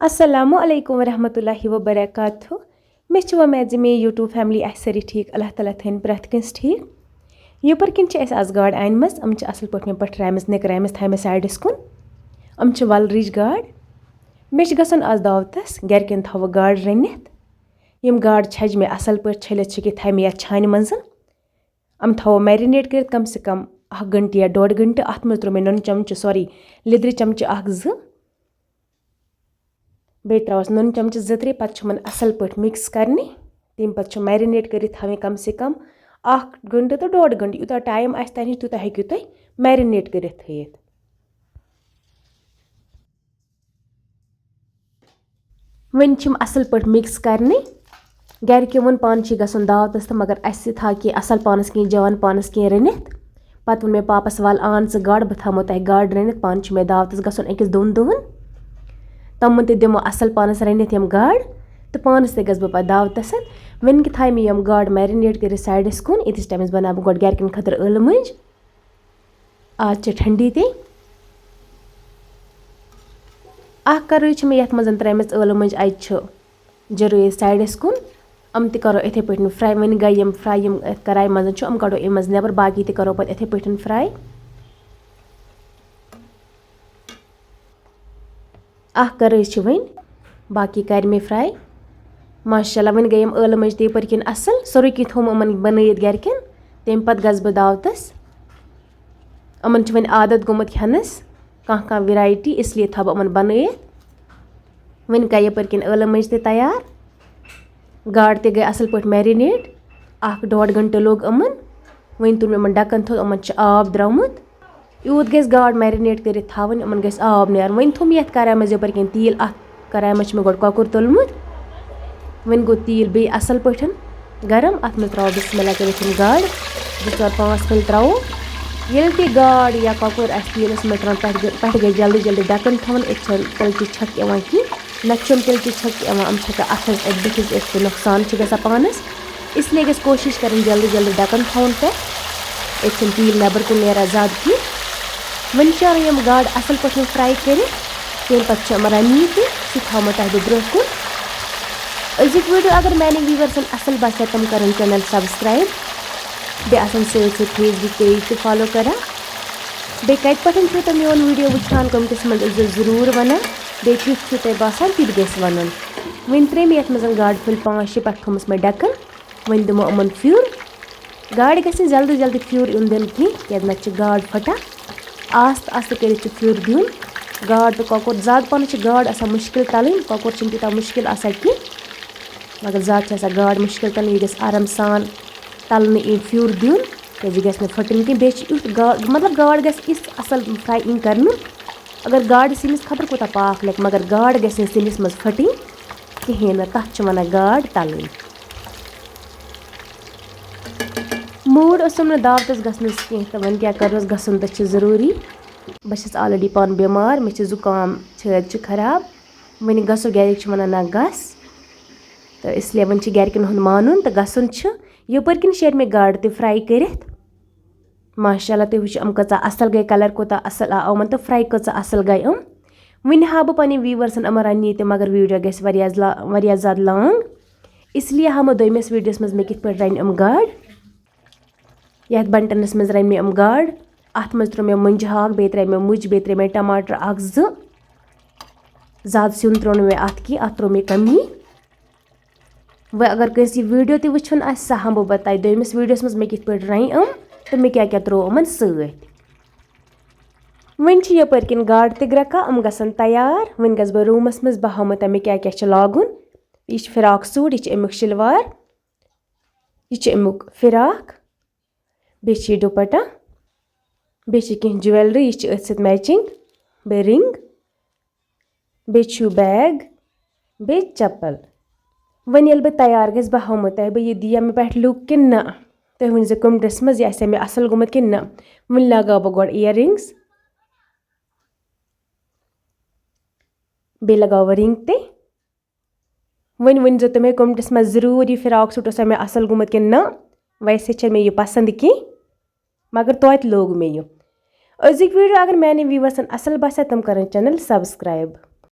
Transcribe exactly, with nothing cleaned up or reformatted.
السلام علیکم ورحمۃ اللہ وبرکاتہ۔ مےٚ چھِ وۄمید زِ میٲنۍ YouTube family آسہِ سٲری ٹھیٖک، اللہ تعالیٰ تھٲیِن پرٛٮ۪تھ کٲنٛسہِ ٹھیٖک۔ یپٲرۍ کِنۍ چھِ اَسہِ آز گاڈٕ اَنِمَژٕ، یِم چھِ اَصٕل پٲٹھۍ مےٚ پٔٹھرایمَژٕ، نِکرایمَژٕ، تھایمَژٕ sideس کُن۔ یِم چھِ وَلرِچ گاڈٕ۔ مےٚ چھِ گژھُن آز دعوتَس، گَرِکٮ۪ن تھاوٕ گاڈٕ رٔنِتھ۔ یِم گاڈٕ چھَجہِ مےٚ اَصٕل پٲٹھۍ، چھٔلِتھ چھٔکِتھ تھایہِ مےٚ یَتھ چھانہِ منٛز۔ یِم تھاوو marinate کٔرِتھ کم سے کم اَکھ گھنٹہٕ یا ڈۄڈ گھنٹہٕ۔ اَتھ منٛز ترٛوو مےٚ نُنہٕ چمچہٕ، sorry، لیٚدرِ چمچہٕ اَکھ زٕ۔ بیٚیہِ ترٛاوَس نُنہٕ چمچہٕ زٕ ترٛےٚ، پَتہٕ چھِ یِمَن اَصٕل پٲٹھۍ mix کَرنہِ۔ تَمہِ پَتہٕ چھِ marinate کٔرِتھ تھاوٕنۍ کم سے کم اَکھ گھنٹہٕ تہٕ ڈۄڈ گھنٹہٕ، یوٗتاہ time آسہِ تۄہہِ نِش، تیوٗتاہ ہیٚکِو تُہۍ marinate کٔرِتھ تھٲیِتھ۔ وۄنۍ چھِم اَصٕل پٲٹھۍ mix کَرنہِ۔ گَرِکیو ووٚن، پانہٕ چھِ گژھُن دعوتَس تہٕ مگر اَسہِ تھاو کینٛہہ اَصٕل پانَس، کینٛہہ جوان پانَس کینٛہہ رٔنِتھ۔ پَتہٕ ووٚن مےٚ پاپَس، وَل اَن ژٕ گاڈٕ، بہٕ تھاومو تۄہہِ گاڈٕ رٔنِتھ، پانہٕ چھُ مےٚ دعوتَس گژھُن أکِس دۄن دۄہَن۔ تِمَن تہِ دِمو اَصٕل پانَس رٔنِتھ یِم گاڈٕ تہٕ پانَس تہِ گژھٕ بہٕ پَتہٕ دعوتَس۔ وۄنۍ کہِ تھایہِ مےٚ یِم گاڈٕ marinate کٔرِتھ sideس کُن، ییٖتِس timeس بَناو بہٕ گۄڈٕ گَرِکٮ۪ن خٲطرٕ ٲلہٕ مۄنٛجہِ۔ آز چھِ ٹھنڈی تہِ۔ اَکھ کَرٲے چھِ مےٚ یَتھ منٛز ترٛٲومٕژ ٲلہٕ مۄنٛجہِ، اَتہِ چھُ جِرٲے sideس کُن۔ یِم تہِ کَرو یِتھَے پٲٹھۍ fry۔ وۄنۍ گٔے یِم fry، یِم أتھۍ کَرایہِ منٛز چھُ، یِم کَڑو اَمہِ منٛز نٮ۪بر، باقی تہِ کَرو پَتہٕ یِتھَے پٲٹھۍ fry۔ اَکھ کَرٲے چھِ وۄنۍ، باقی کَرِ مےٚ fry۔ ماشاء اللہ، وۄنۍ گٔے یِم ٲلہٕ مۄنٛجہِ تہِ یِپٲرۍ کِنۍ اَصٕل، سورُے کینٛہہ تھوٚو مےٚ یِمَن بَنٲیِتھ گَرِکٮ۪ن۔ تَمہِ پَتہٕ گژھٕ بہٕ دعوتَس۔ یِمَن چھُ وۄنۍ عادت گوٚمُت کھٮ۪نَس کانٛہہ کانٛہہ variety، اس لیے تھاوٕ بہٕ یِمَن بَنٲیِتھ۔ وۄنۍ گٔے یَپٲرۍ کِنۍ ٲلہٕ مۄنٛجہِ تہِ تیار۔ گاڈٕ تہِ گٔے اَصٕل پٲٹھۍ marinate۔ اَکھ ڈۄڈ گھنٹہٕ لوٚگ یِمَن۔ وۄنۍ تُل مےٚ یِمَن ڈَکَن تھوٚد، یِمَن چھُ آب درٛامُت۔ یوٗت گژھِ گاڈ marinate کٔرِتھ تھاوٕنۍ، یِمَن گژھِ آب نیرُن۔ وۄنۍ تھوٚو مےٚ یَتھ کَرایہِ منٛز یَپٲرۍ کِنۍ تیٖل، اَتھ کَرایہِ منٛز چھُ مےٚ گۄڈٕ کۄکُر توٚلمُت۔ وۄنۍ گوٚو تیٖل بیٚیہِ اَصٕل پٲٹھۍ گرم۔ اَتھ منٛز ترٛاوو بسم اللہ کٔرِتھ یِم گاڈٕ، زٕ ژور پانٛژھ پھٔلۍ ترٛاوو۔ ییٚلہِ تہِ گاڈ یا کۄکُر آسہِ تیٖلَس منٛز ترٛاوُن، پٮ۪ٹھٕ گٔ-، پٮ۪ٹھٕ گژھِ جلدی جلدی ڈَکَن تھاوُن، یِتھ چھَنہٕ تِلچہِ چھَکھ یِوان کینٛہہ، نَتہٕ چھَنہٕ تِلچہِ چھَکھ یِوان، یِم چھَکان اَتھَس اَتھِ بٕتھِس اَتھِ تہٕ نۄقصان چھُ گژھان پانَس۔ اس لیے گژھِ کوٗشِش کَرٕنۍ جلدی جلدی ڈَکَن تھاوُن پٮ۪ٹھ، ییٚتہِ چھِنہٕ تیٖل نٮ۪بَر کُن نیران زیادٕ کینٛہہ۔ وۄنۍ چھِ اَنٕنۍ یِم گاڈٕ اَصٕل پٲٹھۍ fry کٔرِتھ، تَمہِ پَتہٕ چھِ یِم رَننہِ تہِ، سُہ تھاوو تۄہہِ بہٕ برٛونٛہہ کُن۔ أزیُک video اگر میٛانٮ۪ن viewersن اَصٕل باسیو، تِم کَرَن channel subscribe، بیٚیہِ آسَن سۭتۍ سۭتۍ Facebook page تہِ follow کَران۔ بیٚیہِ کَتہِ پٮ۪ٹھ چھُو تُہۍ میون video وٕچھان، commentsس منٛز ٲسۍزیو ضروٗر وَنان، بیٚیہِ کیُتھ چھُو تۄہہِ باسان، تہِ تہِ گژھِ وَنُن۔ وۄنۍ ترٛٲے مےٚ یَتھ منٛز گاڈٕ پھٔلۍ پانٛژھ شےٚ، پٮ۪ٹھٕ تھوٚمَس مےٚ ڈَکَن۔ وۄنۍ دِمو یِمَن پھیُر۔ گاڈِ گژھِ نہٕ جلدی جلدی پھیُر یُن دِنہٕ کینٛہہ، کیٛازِ نَتہٕ چھِ گاڈ پھٹان۔ آستہٕ آستہٕ کٔرِتھ چھِ پھیُر دیُن۔ گاڈ تہٕ کۄکُر، زیادٕ پَہنَس چھِ گاڈ آسان مُشکِل تَلٕنۍ، کۄکُر چھِنہٕ تیوٗتاہ مُشکِل آسان کینٛہہ، مگر زیادٕ چھِ آسان گاڈ مُشکِل تَلٕنۍ۔ یہِ گژھِ آرام سان تَلنہٕ یِنۍ، پھیُر دیُن، کیٛازِ یہِ گژھِ نہٕ پھٕٹٕنۍ کینٛہہ۔ بیٚیہِ چھِ یُتھ گا-، مطلب، گاڈ گژھِ یِژھ اَصٕل fry یِنۍ کَرنہٕ، اگر گاڈِ سِنِس خبر کوٗتاہ پاکھ لَگہِ، مگر گاڈ گژھِ نہٕ سِنِس منٛز پھٕٹٕنۍ کِہیٖنۍ نہٕ، تَتھ چھِ وَنان گاڈ تَلٕنۍ۔ Mood اوسُم نہٕ دعوتَس گژھنَس کینٛہہ، تہٕ وۄنۍ کیٛاہ کَرُس، گژھُن تہٕ چھِ ضروٗری۔ بہٕ چھَس already پانہٕ بٮ۪مار، مےٚ چھِ زُکام، چھٲتۍ چھِ خراب، وۄنۍ گژھو، گَرِکۍ چھِ وَنان، "نہ، گژھ۔" تہٕ اس لیے وۄنۍ چھِ گَرِکٮ۪ن ہُنٛد مانُن تہٕ گژھُن چھُ۔ یَپٲرۍ کِنۍ شیرِ مےٚ گاڈٕ تہِ fry کٔرِتھ۔ ماشاء اللہ، تُہۍ وٕچھِو، یِم کۭژاہ اَصٕل گٔے، colour کوٗتاہ اَصٕل آو یِمَن تہٕ fry کۭژاہ اَصٕل گٔے یِم۔ وٕنہِ ہاوٕ بہٕ پنٕنٮ۪ن viewersن یِمَن رَننہِ تہِ، مگر video گژھِ واریاہ لا-، واریاہ زیادٕ long۔ اس لیے ہاوٕ بہٕ دوٚیمِس videoس منٛز مےٚ کِتھ پٲٹھۍ رَنہِ یِم گاڈٕ۔ یَتھ بَنٹَنَس منٛز رَنہِ مےٚ یِم گاڈٕ۔ اَتھ منٛز ترٛوو مےٚ مۄنٛجہِ ہاکھ، بیٚیہِ ترٛٲے مےٚ مُجہِ، بیٚیہِ ترٛٲے مےٚ ٹماٹر اَکھ زٕ۔ زیادٕ سیُن ترٛوو نہٕ مےٚ اَتھ کینٛہہ، اَتھ ترٛوو مےٚ کَمی۔ وۄنۍ اگر کٲنٛسہِ یہِ video تہِ وٕچھُن آسہِ، سُہ ہاوٕ بہٕ پَتہٕ تۄہہِ دوٚیمِس videoس منٛز مےٚ کِتھ پٲٹھۍ رَنہِ یِم تہٕ مےٚ کیٛاہ کیٛاہ ترٛوو یِمَن سۭتۍ۔ وۄنۍ چھِ یَپٲرۍ کِنۍ گاڈٕ تہِ گرٛٮ۪کان، یِم گژھن تیار۔ وۄنۍ گژھٕ بہٕ roomس منٛز، بہٕ ہاوٕ تۄہہِ مےٚ کیٛاہ کیٛاہ چھِ لاگُن۔ یہِ چھِ فراک suit، یہِ چھِ اَمیُک شِلوار، یہِ چھِ اَمیُک فراک، بیٚیہِ چھِ یہِ ڈُپٹہ، بیٚیہِ چھِ کینٛہہ jewellery، یہِ چھِ أتھۍ سۭتۍ matching، بیٚیہِ ring، بیٚیہِ چھُ bag، بیٚیہِ چپل۔ وۄنۍ ییٚلہِ بہٕ تیار گژھِ، بہٕ ہاومو تۄہہِ بہٕ یہِ دِیا مےٚ پٮ۪ٹھ look کِنہٕ نہ۔ تُہۍ ؤنۍ زیو commentس منٛز، یہِ آسیا مےٚ اَصٕل گوٚمُت کِنہٕ نہ۔ وۄنۍ لگاو بہٕ گۄڈٕ earrings، بیٚیہِ لگاو بہٕ ring تہِ۔ وۄنۍ ؤنۍ زیو تُہۍ مےٚ commentس منٛز ضروٗر، یہِ فراک suit اوسا مےٚ اَصٕل گوٚمُت کِنہٕ نہ۔ ویسے چھےٚ مےٚ یہِ پسنٛد کینٛہہ، مگر توتہِ لوگ مےٚ یہِ۔ أزیُک video اگر میانٮ۪ن viewersن اَصٕل باسیو، تِم کَرَن channel subscribe۔